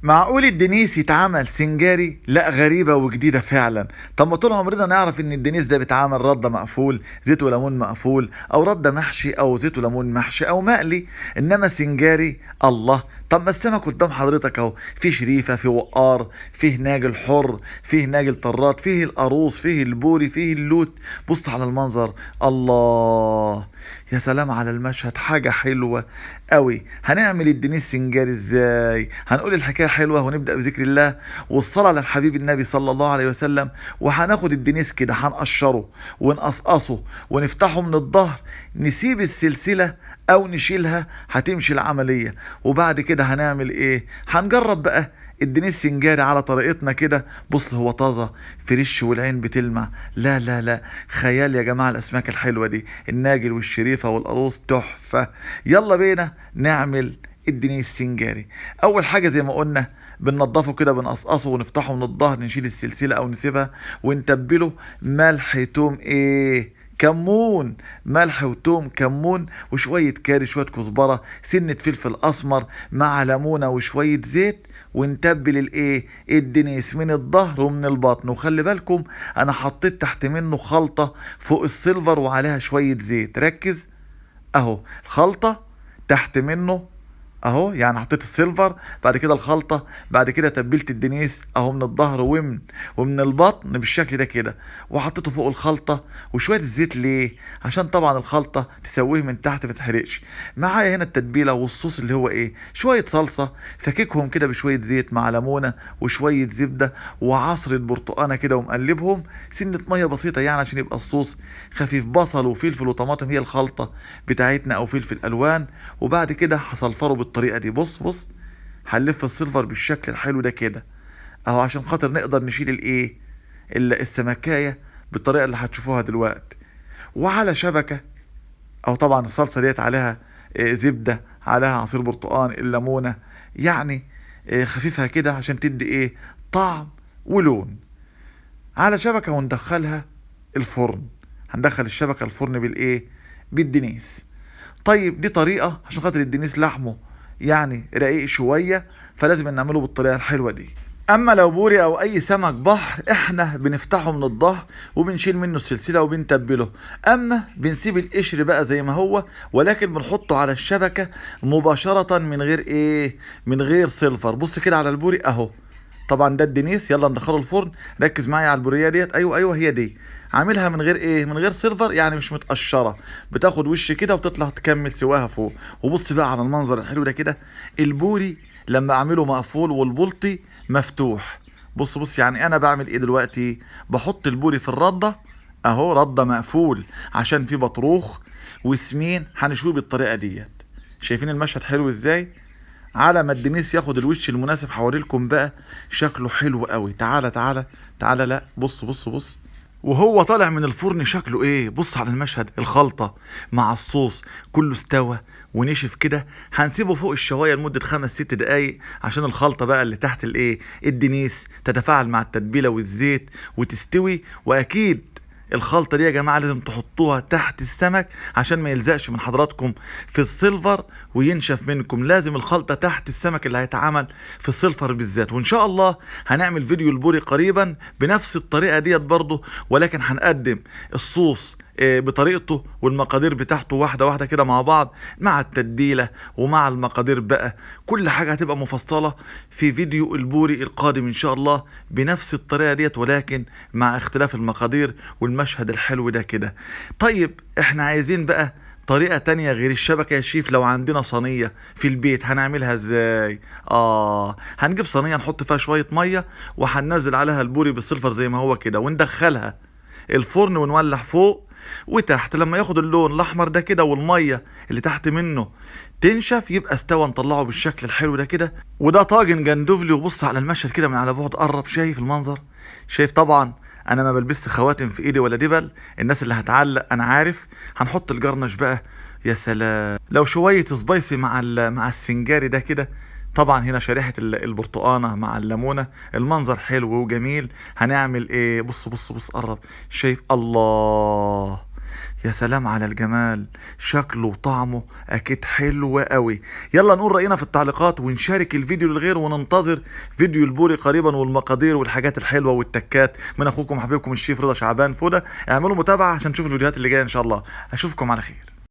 معقول الدنيس يتعمل سنجاري؟ لا، غريبة وجديدة فعلا. طب ما طول عمرنا نعرف ان الدنيس ده بيتعمل ردة مقفول، زيت وليمون مقفول، او ردة محشي، او زيت وليمون محشي، او مقلي، انما سنجاري الله. طب ما السمك قدام حضرتك اهو، في شريفة، في وقار، فيه ناجل حر، فيه ناجل طراد، فيه القاروص، فيه البوري، فيه اللوت. بص على المنظر، الله، يا سلام على المشهد، حاجة حلوة قوي. هنعمل الدنيس سنجاري ازاي؟ هنقول الحكاية حلوة ونبدأ بذكر الله والصلاة على الحبيب النبي صلى الله عليه وسلم. وهناخد الدنيس كده، هنقشره ونقصقصه ونفتحه من الظهر، نسيب السلسلة او نشيلها، هتمشي العملية. وبعد كده هنعمل ايه؟ هنجرب بقى الدنيس سنجاري على طريقتنا كده. بص، هو طازة fresh والعين بتلمع، لا لا لا، خيال يا جماعة. الاسماك الحلوة دي، الناجل والشريفة والقاروص، تحفة. يلا بينا نعمل الدنيس سنجاري. اول حاجة زي ما قلنا بننضفه كده، بنقصقصه ونفتحه من الظهر، نشيل السلسلة او نسيبها، ونتبله ملح توم ايه كمون، ملح وتوم كمون، وشوية كاري، شوية كزبرة، سنة فلفل أسمر، مع ليمونة وشوية زيت، ونتبل الايه الدنيس من الظهر ومن البطن. وخلي بالكم انا حطيت تحت منه خلطة فوق السيلفر وعليها شوية زيت، ركز اهو، الخلطة تحت منه اهو، يعني حطيت السيلفر، بعد كده الخلطة، بعد كده تبلت الدنيس اهو من الظهر ومن البطن بالشكل ده كده، وحطيته فوق الخلطة وشوية الزيت. ليه؟ عشان طبعا الخلطة تسويه من تحت ما تتحرقش. معايا هنا التتبيلة والصوص اللي هو ايه، شوية صلصة فككهم كده بشوية زيت مع ليمونة وشوية زبدة وعصرة برتقانة كده، ومقلبهم سنة مية بسيطة يعني عشان يبقى الصوص خفيف. بصل وفلفل وطماطم هي الخلطة بتاعتنا، او فلفل الوان. وبعد كده هصلفره بالطريقة دي. بص بص، هنلف السيلفر بالشكل الحلو ده كده اهو، عشان خاطر نقدر نشيل الايه السمكايه بالطريقة اللي هتشوفوها دلوقتي. وعلى شبكة او طبعا الصلصه ديت عليها زبدة، عليها عصير برتقان، الليمونه، يعني خفيفها كده عشان تدي ايه طعم ولون. على شبكة وندخلها الفرن. هندخل الشبكة الفرن بالايه بالدنيس. طيب دي طريقه عشان خاطر الدنيس لحمه يعني رقيق شوية، فلازم نعمله بالطريقة الحلوة دي. اما لو بوري او اي سمك بحر، احنا بنفتحه من الظهر وبنشيل منه السلسلة وبنتبله، اما بنسيب القشر بقى زي ما هو، ولكن بنحطه على الشبكة مباشرة من غير ايه، من غير سيلفر. بص كده على البوري اهو، طبعا ده الدنيس. يلا ندخله الفرن. ركز معايا على البوريه ديت، ايوه ايوه هي دي، عاملها من غير ايه، من غير سيلفر، يعني مش متقشره، بتاخد وش كده وبتطلع تكمل سواها فوق. وبص بقى على المنظر الحلو ده كده، البوري لما اعمله مقفول والبلطي مفتوح. بص بص، يعني انا بعمل ايه دلوقتي؟ بحط البوري في الردة اهو، رده مقفول عشان في بطروخ وسمين، هنشويه بالطريقة ديت. شايفين المشهد حلو ازاي؟ على ما الدنيس ياخد الوش المناسب هوريلكم بقى شكله حلو قوي. تعالى تعالى تعالى، لا بص بص بص، وهو طالع من الفرن شكله ايه. بص على المشهد، الخلطة مع الصوص كله استوى ونشف كده. هنسيبه فوق الشواية لمدة 5-6 دقايق عشان الخلطة بقى اللي تحت الايه الدنيس تتفاعل مع التتبيلة والزيت وتستوي. واكيد الخلطة دي يا جماعة لازم تحطوها تحت السمك عشان ما يلزقش من حضراتكم في السيلفر وينشف منكم. لازم الخلطة تحت السمك اللي هيتعمل في السيلفر بالذات. وان شاء الله هنعمل فيديو البوري قريبا بنفس الطريقة ديت برضه، ولكن هنقدم الصوص بطريقته والمقادير بتاعته واحدة واحدة كده مع بعض، مع التتبيلة ومع المقادير بقى، كل حاجة هتبقى مفصلة في فيديو البوري القادم إن شاء الله بنفس الطريقة ديت، ولكن مع اختلاف المقادير والمشهد الحلو ده كده. طيب احنا عايزين بقى طريقة تانية غير الشبكة يا شيف. لو عندنا صينية في البيت هنعملها ازاي؟ هنجيب صينية نحط فيها شوية مية وهننزل عليها البوري بالسلفر زي ما هو كده، وندخلها الفرن ونولع فوق وتحت. لما ياخد اللون الاحمر ده كده والمية اللي تحت منه تنشف يبقى استوى، نطلعه بالشكل الحلو ده كده. وده طاجن جندوفلي. وبص على المشهد كده من على بعد، قرب، شايف المنظر؟ شايف؟ طبعا انا ما بلبسش خواتم في ايدي ولا دبل، الناس اللي هتعلق انا عارف. هنحط ال garnish بقى، يا سلام لو شوية spicy مع السنجاري ده كده. طبعا هنا شريحة البرتقانه مع الليمونه، المنظر حلو وجميل. هنعمل ايه؟ بص بص بص، قرب، شايف؟ الله، يا سلام على الجمال، شكله وطعمه اكيد حلو قوي. يلا نقول رأينا في التعليقات ونشارك الفيديو للغير، وننتظر فيديو البوري قريبا والمقادير والحاجات الحلوة والتكات من اخوكم حبيبكم الشيف رضا شعبان فودة. اعملوا متابعة عشان تشوفوا الفيديوهات اللي جاية ان شاء الله. اشوفكم على خير.